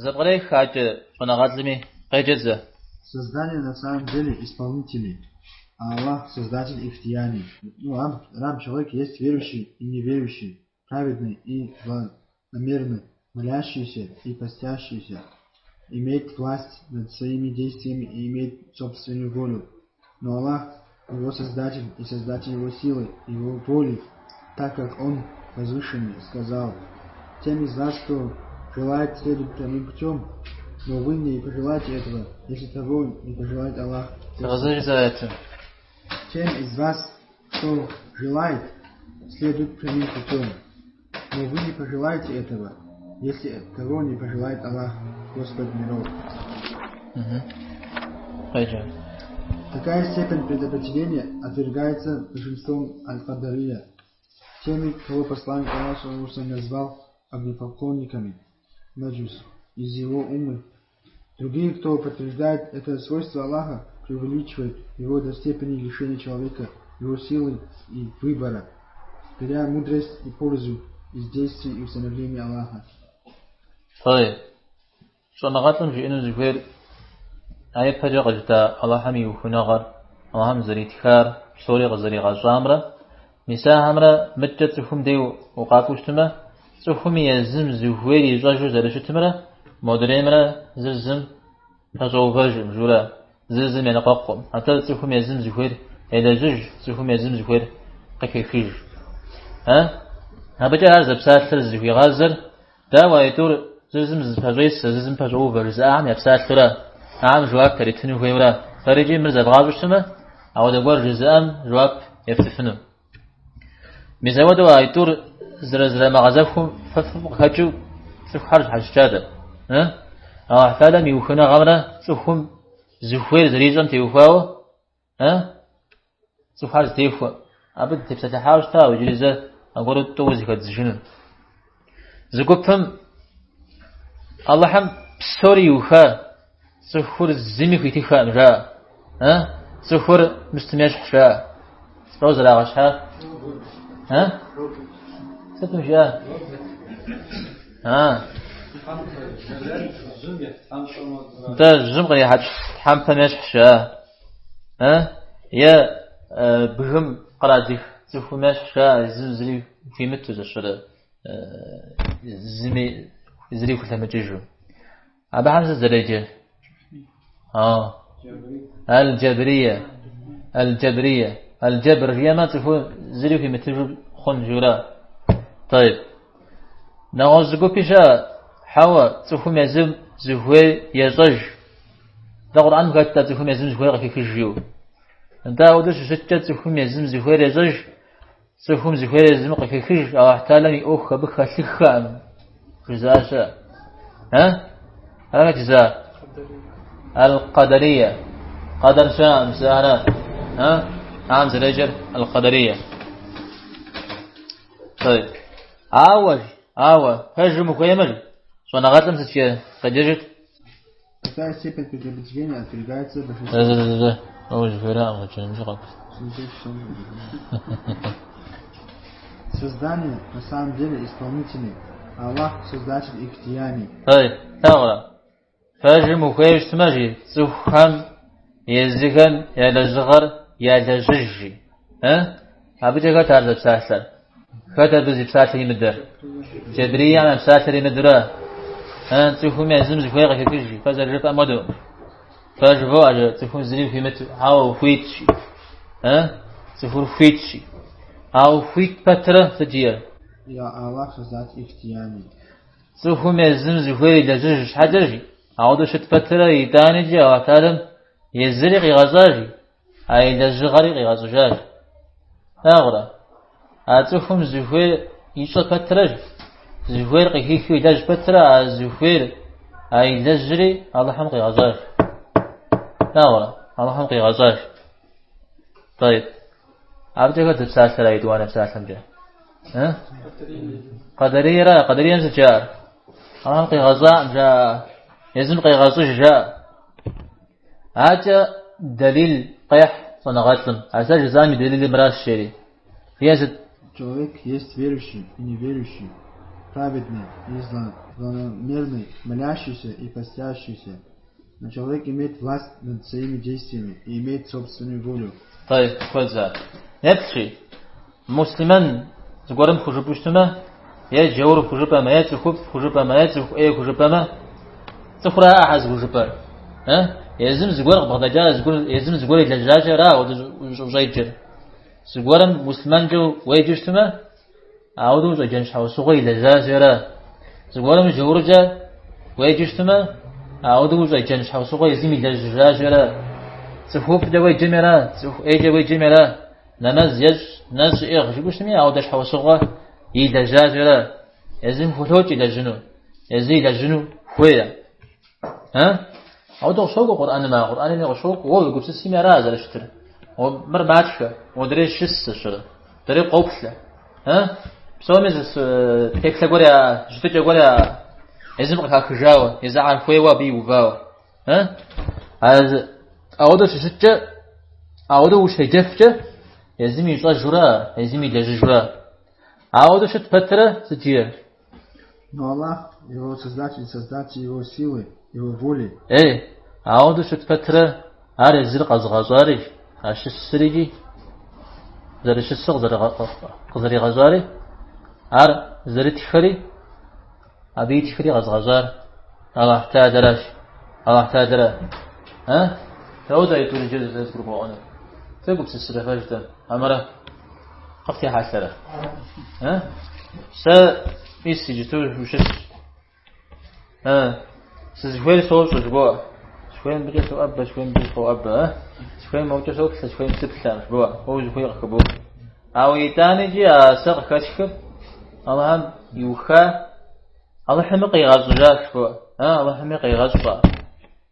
Зэпкърех акӏэ щӏэныгъэлӏми, къеджэт зэ. Создание на самом деле исполнители, а Аллах создатель их деяний. Ну, раб, раб человек есть верующий и неверующий, праведный и злонамеренный, молящийся и постящийся, имеет власть над своими действиями и имеет собственную волю. Но Аллах его создатель и создатель его силы, его воли, так как он возвышенный, сказал, тем из вас, кто желает следовать прямым путем, но вы не пожелаете этого, если того не пожелает Аллах. Къэгъэзэжи зэ аятым. Тем из вас, кто желает, следует прямым путем, но вы не пожелаете этого, если того не пожелает Аллах, Господь миров. Къеджэ. Такая степень предопределения отвергается большинством аль-Кадария, теми, кого посланник Аллаха назвал огнепоклонниками, маджус, из его уммы. Другие, кто подтверждает это свойство Аллаха, преувеличивают его до степени лишения человека его силы и выбора, беря мудрость и пользу из действий и установления Аллаха. طيب. Щӏэныгъэлӏым жиӏэну зыхуейр а ипэкӏэ къыжытӏа Аллахьым и ухыныгъэр, Аллахьым зэритхар, псори къызэригъэщӏамрэ, мис ахэмрэ мыткӏэ цӏыхум дей укъакӏуэу щытмэ, цӏыхум езым зыхуейр ищӏэжу зэрыщытымрэ, модреймрэ зыр зым пэщӏэувэжым, журэ, зыр зым еныкъуэкъум. Атӏэ цӏыхум езым зыхуейр елэжьыж, цӏыхум езым зыхуейр къыхехыж. Абыкӏэ ар зэпсалъэр зыхуигъазэр дауэ аитӏур зыр зым зыпэщӏесэ, зыр зым пэщӏоувэ жызыӏахэм я псалъэурэ, ахэм жэуап яритыну хуейуэрэ. Фэрикӏи мыр зэвгъащӏэу щытмэ, ауэдэ гуэр жызыӏэм жэуап ефтыфыну. Мис ауэдэу аитӏур зэрызэрымыгъэзэхуэм фэфым къыхэкӏыу цӏыхухэр щхьэщыкӏадэ. Аллахь Тэхьэлам и ухыныгъэмрэ цӏыхум зыхуейр зэрищӏэм теухуауэ цӏыхухэр зытехуэ. Абы дытепсэлъыхьауэ щыта, ауэ иджыри зэ аргуэру тӏууэ зэхэдзыжыну. Зы гупым Аллахьым псори иуха, цӏыхур зыми хуитыххэкъым, жаӏэ. Цӏыхур мыстым ещхь, жаӏэ. Лӏо зэрагъэщхьа? Сытым жиӏа? Нтӏэ, жьым кърихьэкӏ тхьэмпэм ещхьщ, жаӏэ. Е бгым кърадзых цӏыхум ещхь, жаӏэ, езым зыри хуимыту зэщэрэ зыми зыри хулъэмыкӏыжу. Абыхэм сыт зэреджэр? Аль-Джабрия. Аль-Джабрия. Аль-Джабр жиӏэмэ, цӏыхур зыри хуимытыжу хъун журэ. Тайб. Нэгъуэщӏ зы гупи щыӏэ, хьэуэ, цӏыхум езым зыхуейр ещӏэж. Дэ Къурӏэным хэт а цӏыхум езым зыхуейр къыхихыж жиӏэу. Нтӏэ ауэдэу щыщыткӏэ цӏыхум езым зыхуейр ещӏэж, цӏыхум зыхуейр езым къыхехыж, Аллахь Тэхьэлам и ӏуэху абы хэлъыххэкъым, жызыӏа щыӏэ. Э? Ар хэт жызыӏа? Аль-Къадария. Къадар щыӏэкъым, жызыӏара. Э? Ахэм зэреджэр Аль-Къадария. Тайб. Ауэ, ауэ, пэжым ухуеймэ, щӏэныгъэлӏым сыт жиӏэ? Къеджэжыт. Такая степень предопределения отвергается большинством. Да-да-да. Ой, Создание на самом деле исполнители. Аллах создатель их деяний. Эй, лъагъурэ. Пэжым ухуейуэ щытмэ, жи, цӏыхухэм езыхэм я лэжьыгъэр ялэжьыж, жи. Абыкӏэ хэт ар зэпсалъэр? Хэт абы зи псалъэ имыдэр? Джабриям я псалъэр имыдурэ? Цӏыхум езым зыхуейр къыхехыж, жи. Фэ зэрыжыфӏэм хуэдэу. Фэ жывоӏэ, жи, цӏыхум зыри хуимыту. Ауэ хуитщ, жи. Цӏыхур хуитщ, жи. Ауэ хуит пэтрэ сыт жиӏэр? Я Аллах создатель их деяний. Цӏыхум езым зыхуейр илэжьыж щхьэкӏэ, жи. Ауэдэу щыт пэтрэ итӏанэкӏи Аллахь Тэхьэлам езыри къигъэщӏа, жи. А и лэжьыгъэри къигъэщӏыжащ. Лъагъурэ? А цӏыхум зыхуейр ищӏэ пэтрэ, жи. Зыхуейр къыхихыу илэжь пэтрэ, а зыхуейр, а илэжьри Алыхьым къигъэщӏащ. Лъагъурэ? Алыхьым къигъэщӏащ. Тайб. Абыкӏэ хэт зэпсалъэр а етӏуанэ псалъэмкӏэ? Къэдэриера, къэдэрием сыт жаӏэр? Алыхьым къигъэщӏакъым, жаӏэ. Езым къегъэщӏыж, жаӏэ. Акӏэ дэлил къехь щӏэныгъэлӏым. А сэ жызам и дэлилыр мыращ, жери. Жиӏэр сыт? Человек есть верующий и неверующий, праведный и злонамеренный, молящийся и постящийся. Но человек имеет власть над своими действиями и имеет собственную волю. طيب, куэд. Неплъ, муслъымэн зыгуэрым хужыпӏэу щытмэ, е джаур хужыпӏэмэ, е цӏыхуфӏ хужыпӏэмэ, е цӏыху ӏей хужыпӏэмэ, цӏыхура ӏыхьэ зыхужыпӏэр. Езым зыгуэр къыбгъэдэкӏа, езым зыгуэр илэжьакӏэ ара ущӏеджэр. Зыгуэрым муслъымэнкӏэ уеджэу щытмэ, ауэдэу ущӏеджэн щхьэусыгъуэ илэжьащи ара. Зыгуэрым джауркӏэ уеджэу щытмэ, ауэдэу ущӏеджэн щхьэусыгъуэ езым илэжьыжащи ара. Цӏыхуфӏкӏэ уеджэми ара, цӏыху ӏейкӏэ уеджэми ара. Нэмэз ещӏ, нэщӏ иӏыгъ жыпӏэу щытми, ауэдэ щхьэусыгъуэ илэжьащи ара. Езым хулъокӏ илэжьыну, езы илэжьыну хуейр. Ауэдэу къыщокӏуэ Къурӏэным, а Къурӏэнми къыщокӏуэ, уэ уегупсысми ара зэрыщытыр. Мыр матхэ, модрей щысщ, адрей къоплъэ. Псоми зы теплъэ гуэр я, щытыкӏэ гуэр я, езым къыхахыжауэ, езыхэр хуейуэ абы иувауэ. Ауэдэу щыщыткӏэ, ауэдэу ущеджэфкӏэ, езым ищӏэжурэ, езым илэжьыжурэ. Ауэдэу щыт пэтрэ сыт жиӏэр? Но Аллах, его создатель, создатель его силы, его воли. Эй, ауэдэу щыт пэтрэ ар езыр къэзыгъэщӏари, а щысырикӏи, зэрыщысыр къызэригъэщӏари, ар зэрытхэри, абы итхри къэзыгъэщӏар Аллахь Тэхьэлэращ. Аллахь Тэхьэлэра. А? Дауэ а тӏур иджы зэгурыбгъэӏуэнур? Фегупсысрэ фэ жытӏэм, хьэмэрэ къыфтехьэлъэрэ? А? Сэ мис иджыту ущытщ. А? Сызыхуейр сощӏэ жыбоӏэ. Сыхуейм мыбыкӏэ соӏэбэ, сыхуейм мыбыкӏэ соӏэбэ, а? Сыхуейм мокӏэ соплъэ, сыхуейм сыплъэ, жыбоӏэ. Уэ узыхуейр къыхыбох. Ауэ итӏанэкӏи а сэ къыхэсхыр Алыхьым иуха, Алыхьми къигъэщӏыжащ, жыбоӏэ. А, Алыхьми къигъэщӏа.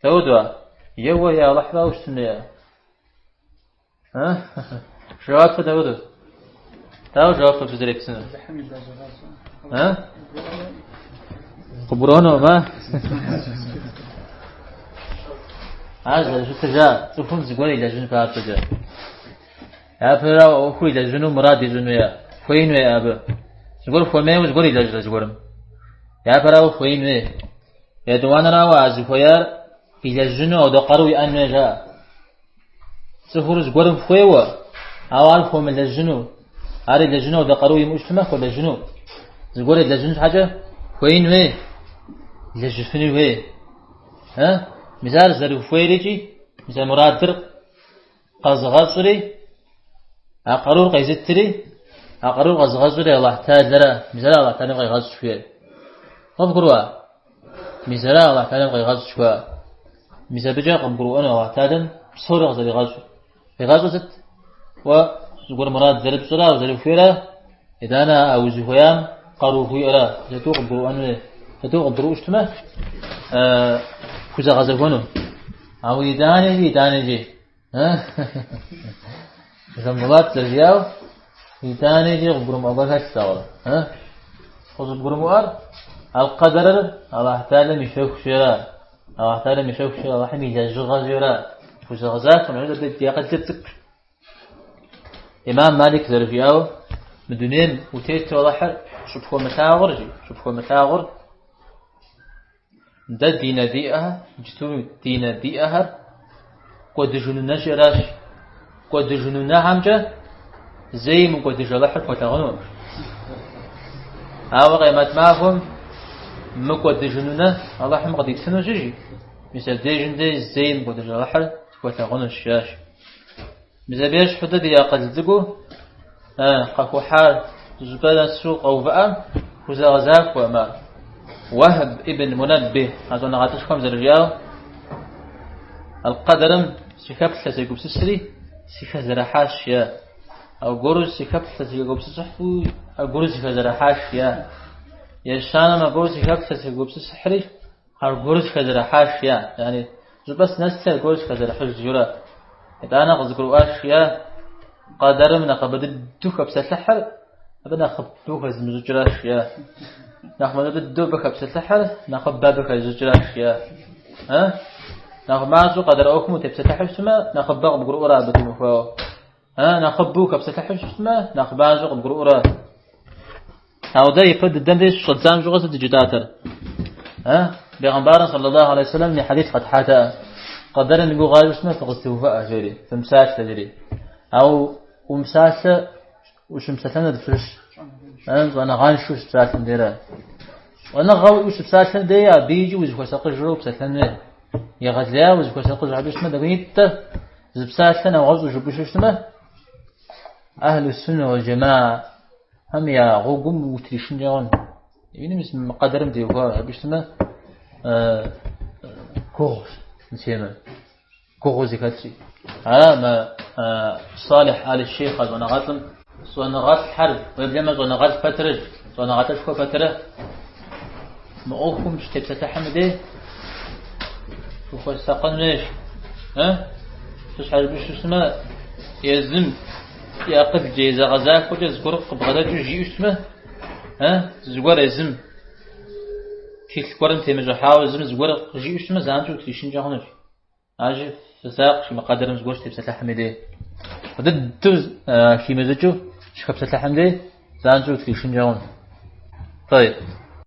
Дауэдэу ар? Е уэ, е Алыхьрауэ щытын хуей. А? Жэуапыр дауэдэу? Дауэ жэуапыр фызэрептынур? Алыхьым и лэжьыгъэщ. А? Къыбгурыӏуэнукъым, а? Ар зэрыщытыр жа, цӏыхум зыгуэр илэжьын папщӏэкӏэ. Япэрауэ ӏуэхур илэжьыну мурад ищӏын хуейӏэ, хуеин хуейӏэ абы. Зыгуэр хуэмейуэ зыгуэр илэжьрэ зыгуэрым. Япэрауэ хуеин хуей. Етӏуанэрауэ а зыхуеяр илэжьыну ауэдэ къару иӏэн хуей жаӏэ. Цӏыхур зыгуэрым хуейуэ, ауэ ар хуэмылэжьыну, ар илэжьыну ауэдэ къару имыӏэу щытмэ, хуэлэжьыну. Зыгуэр илэжьын щхьэкӏэ хуеин хуей, илэжьыфыну хуей. Мис ар зэрыхуейрикӏи, мис а мурадыр къэзыгъэщӏри, а къарур къезытри, а къарур къэзыгъэщӏри Аллахь Тэхьэлэра, мис ара Аллахь Тэхьэлэм къегъэщӏ жыхуиӏэр. Къывгурыӏуа? Мис ара Аллахь Тэхьэлэм къегъэщӏ жыхуаӏэр. Мис абыкӏэ къыбгурыӏуэну Аллахь Тэхьэлэм псори къызэригъэщӏыр. Къигъэщӏыр сыт? Уэ зыгуэр мурад зэрыпщӏыра, узэрыхуейра, итӏанэ а узыхуеям къару хуиӏэра, зэту къыбгурыӏуэну, зэту къыбгурыӏуэу щытмэ, пхузэгъэзэхуэну. Ауэ итӏанэкӏи, итӏанэкӏи. Жамбулат зэрыжиӏау, итӏанэкӏи къыбгурымыӏуэ гуэр хэлъщ ауэ. Къыщӏыбгурымыӏуэр аль-къэдэрыр Аллахь Тэхьэлэм и щэхущ ара. Аллахь Тэхьэлэм и щэхущ, Аллахьым и лэжьыгъэщ ара. Пхузэгъэзахуэм, дэ ди акъылыр цӏыкӏущ. Имам Малик зэрыжиӏауэ, мы дунейм утету Аллахьыр щӏыпхуэмылъагъур, жи, щӏыпхуэмылъагъур Дэ ди нэ диӏэхэр, иджыту ди нэ диӏэхэр кӏуэдыжыну нэщи аращ. Кӏуэдыжыну нэхэмкӏэ зэи мыкӏуэдыж Алыхьыр пхуэлъагъунукъым. Ауэ къемэт махуэм мыкӏуэдыжыну нэ Алыхьым къыдитынущи, жи. Мис абдежым дей зэи мыкӏуэдыж Алыхьыр тхуэлъагъунущ, жиӏащ. Мис абы ещхьу дэ ди акъыл цӏыкӏуу къэхухьар зыщӏыпӏэ нэсу къэувыӏэм хузэгъэзахуэкъым ар. Уэхьб ибн Мунэббих а щӏэныгъэлӏышхуэм зэрыжиӏауэ, Аль-Къэдэрым сыхэплъэ сегупсысри, сыхэзэрыхьащ, жиӏа. Аргуэру сыхэплъэ сыхэгупсысыхьу, аргуэру сыхэзэрыхьащ, жиӏа. Ещанэм аргуэру сыхэплъэ сыхэгупсысыхьри, Аргуэру сыхэзэрыхьащ, жиӏа. Яни, щӏыпӏэ сынэсти, аргуэру сыхэзэрыхьыж, жиӏэурэ. Итӏанэ къызгурыӏуащ, жиӏа, къэдэрым нэхъыбэ дыдэу хэпсэлъыхьыр, абы нэхъыбэу хэзымыщӏыкӏыращ, жиӏа. Нэхъ мащӏэ дыдэу абы хэпсэлъыхьыр, нэхъыбэ абы хэзыщӏыкӏыращ, жиӏа. А? Нэхъ мащӏэу къэдэр ӏуэхум утепсэлъыхьу щытмэ, нэхъыбэ къыбгурыӏуэрэ абы теухуауэ. А? Нэхъыбэу хэпсэлъыхьу щытмэ, нэхъ мащӏэу къыбгурыӏуэрэ. Ауэ дэ ипэ дыдэм деж щыщӏэддзам щыгъуэ сыт жытӏатэр? Бегъымбарым саллаллаху алейхи вассалам и хьэдис къэтхьатэӏэ. Къэдэрым и гугъу ящӏу щытмэ, фыкъызэтеувыӏэ, жери, фымыпсалъэ, жери. Ауэ умыпсалъэ, ущымыпсэлъэнур дапщэщ? Щӏэныгъэншэу щыпсалъэм дейрэ. Щӏэныгъэ уиӏэу щыпсалъэм дей абы икӏи узыхуэсакъыжурэ упсэлъэн хуей. Егъэлеяуэ узыхуэсакъыж абы щытмэ, тӏэкӏунитӏэ зы псалъэ нэгъуэщӏу жыпӏэу щытмэ, Ахьлу суннэ уал джэмаӏэм я гъуэгум утришынкӏэ хъун. Ини мис мы къэдэрым теухуа абы щытмэ, гугъущ мы темэр. Гугъуу зэхэлъщи. Ара мы Салихь Аль Шейх а щӏэныгъэлӏым щӏэныгъэлӏхэр, уеблэмэ щӏэныгъэлӏ пэтрэ, щӏэныгъэлӏышхуэ пэтрэ мы ӏуэхум щытепсэлъыхьым дей ухуэсакъын хуейщ. Сыт щхьэ жыпӏэу щытмэ, езым и акъылкӏэ, и зэгъэзахуэкӏэ зыгуэр къыбгъэдэкӏыу жиӏэу щытмэ, зыгуэр езым тхылъ гуэрым темыщӏыхьауэ езым зыгуэр къыжиӏэу щытмэ, занщӏэу утришынкӏэ хъунущ. Аращи, фысакъ мы къэдэрым зыгуэр щытепсэлъыхьым и дей. Фӏы дыдэу химыщӏыкӏыу щыхэпсэлъыхьым дей, занщӏэу утришынкӏэ хъун. طيب.